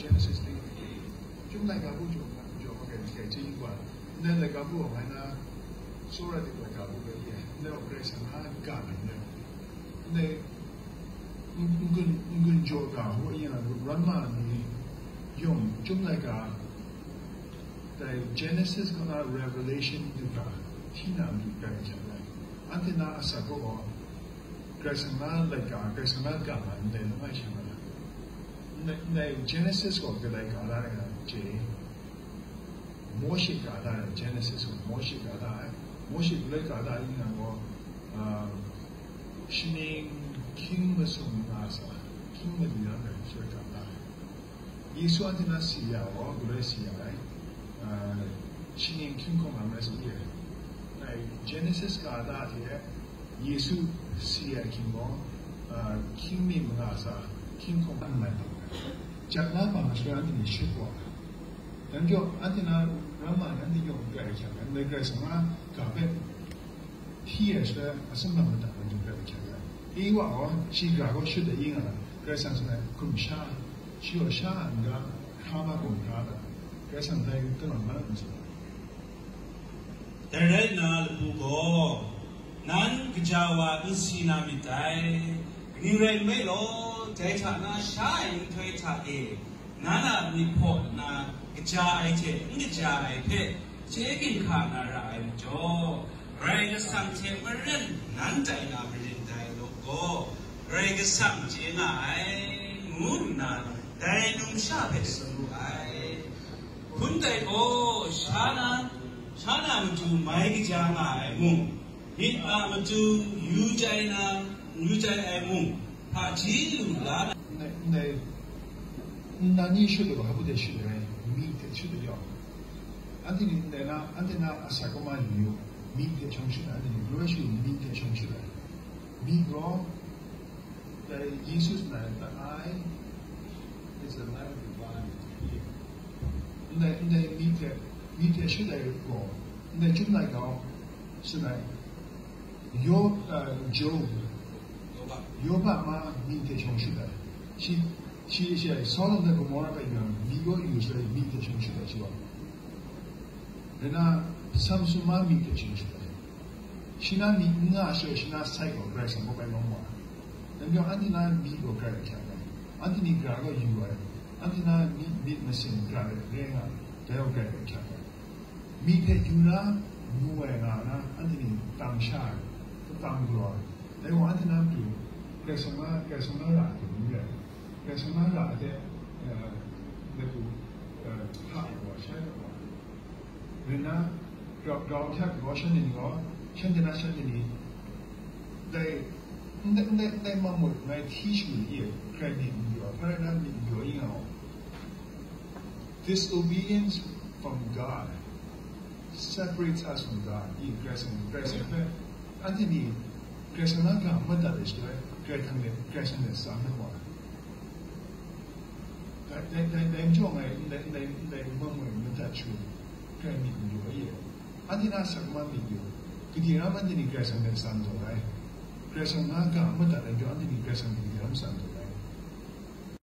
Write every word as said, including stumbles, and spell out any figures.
Genesis ting, Chyum laika bu jaw, jaw ma kai, kai chyeju wa, ndai laika bu wa ngai na, tsawra dik laika bu bai ye, ndai wa Karai Kasang na ga ai ndai, ndai n-, n-, n-gun, n-gun jaw ga hu ya, Roma ni yawng Chyum laika, dai Genesis kaw na Revelation du ga, hti na myu kai hte rai. Anhte na asak gaw, Karai Kasang na laika, Karai Kasang na ga ma ndai langai sha na. Ndai, ndai Genesis gaw galai ga da ai nga chye. Mawshe ga da ai, Genesis gaw Mawshe ga da ai. Mawshe galai ga da ai nga gaw, ah, shaning hkying masum nga sa, hkying mali na ai shaloi ga da ai. Yesu anhte na si ya gaw, galoi si ya ai, ah, shaning hkying hkawng lam rai sa i ai. Ngai Genesis ga da hte Yesu si ya hkying gaw, ah, hkying mi manga sa, hkying hkawng lam rai. Jat na bang shaloi anhte ni shut wa. Dan jaw, anhte na ramma ni anhte yawng grai hkyak ai, ndai Karai Kasang na ga hpe hti ai shaloi, atsumlang madat anhte hpe hkyak ai. I wa gaw, shi ga gaw shut ai i nga, Karai Kasang hpe hkum sha, shi gaw sha a n-ga, hkra ma gaw hkra ga, Karai Kasang dai galawn na n tsun ai. Dai rai nna, lapu gaw, nan kaja wa n si na myit dai, kaning rai nme law, dai hta na sha ai nhtoi hta e, nan a myit hpaw nna kaja ai hte n kaja ai hpe chye ginhka na ra ai majaw, Karai Kasang hte maren nan tai na marin dai law gaw, Karai Kasang chye nga ai, ngu nna dai numsha hpe tsun wu ai. Hpun dai gaw, sha na, sha na matu mai kaja nga ai mung, myit a matu yu chyai na, yu chyai ai mung, hpaji lu la na. Ndai, ndai, nna ni shut ai wa, hpa de shut ai, myit hte shut ai yawng. Anhte ni ndai na, anhte na asak kama yu yu, myit hte shawng shut ai, anhte ni, galaw shu myit hte shawng shut ai. Myit gaw, dai Yesu tsun ai, the eye is the light of the body. Ndai, ndai myit hte, myit hte shut ai gaw, ndai Chyum laika gaw, tsun ai, Yo-, uh, Job, Yoba ma myit hte shawng shut ai. Shi, shi, shi ai, Sodom hte Gomora hpe yu ai, myit gaw yu shaloi, myit hte shawng shut ai shi gaw. Rai nna, Samsung ma myit hte shawng shut ai. Shi na myit n nga shaloi, shi na sai gaw Karai Kasang kaw bai lawm wa ai. Dai majaw, anhte na myit gaw Karai hkyak ai. Anhte ni gara gaw yu ai. Anhte na myit, myit masin gara re nga, dai gaw Karai hkyak ai. Myit hte yu na, mu ai nga na, anhte ni tang sha ai, tang galaw ai. Dai gaw anhte na matu, Karai Kasang na, Karai Kasang na ra ai hte n re ai. Karai Kasang na ra ai hte, eh, dai hku, eh, hta ai gaw, shai ai gaw. Rai nna, grau, grau hkyak gaw shanhte ni gaw, shanhte na shanhte ni, dai, ndai, ndai, ndai mamut ngai hti shu ni e, hkrai myit n yu ai, hpa rai na myit n yu ai nga gaw. Disobedience from God separates us from God. I, Karai Kasang, Karai Kasang hpe, anhte ni Karai Kasang na ga madat ai shaloi, Karai Kasang hte, Karai Kasang hte tsan na wa ai. Dai, dai, dai, dai majaw ngai, ndai, ndai, ndai mamoi madat shu, hkrai myit n yu ai e. Anhte na asak kama myit yu. Gade ram anhte ni Karai Kasang hte tsan taw ai. Karai Kasang na ga madat ai majaw, anhte ni Karai Kasang hte gade ram tsan taw ai.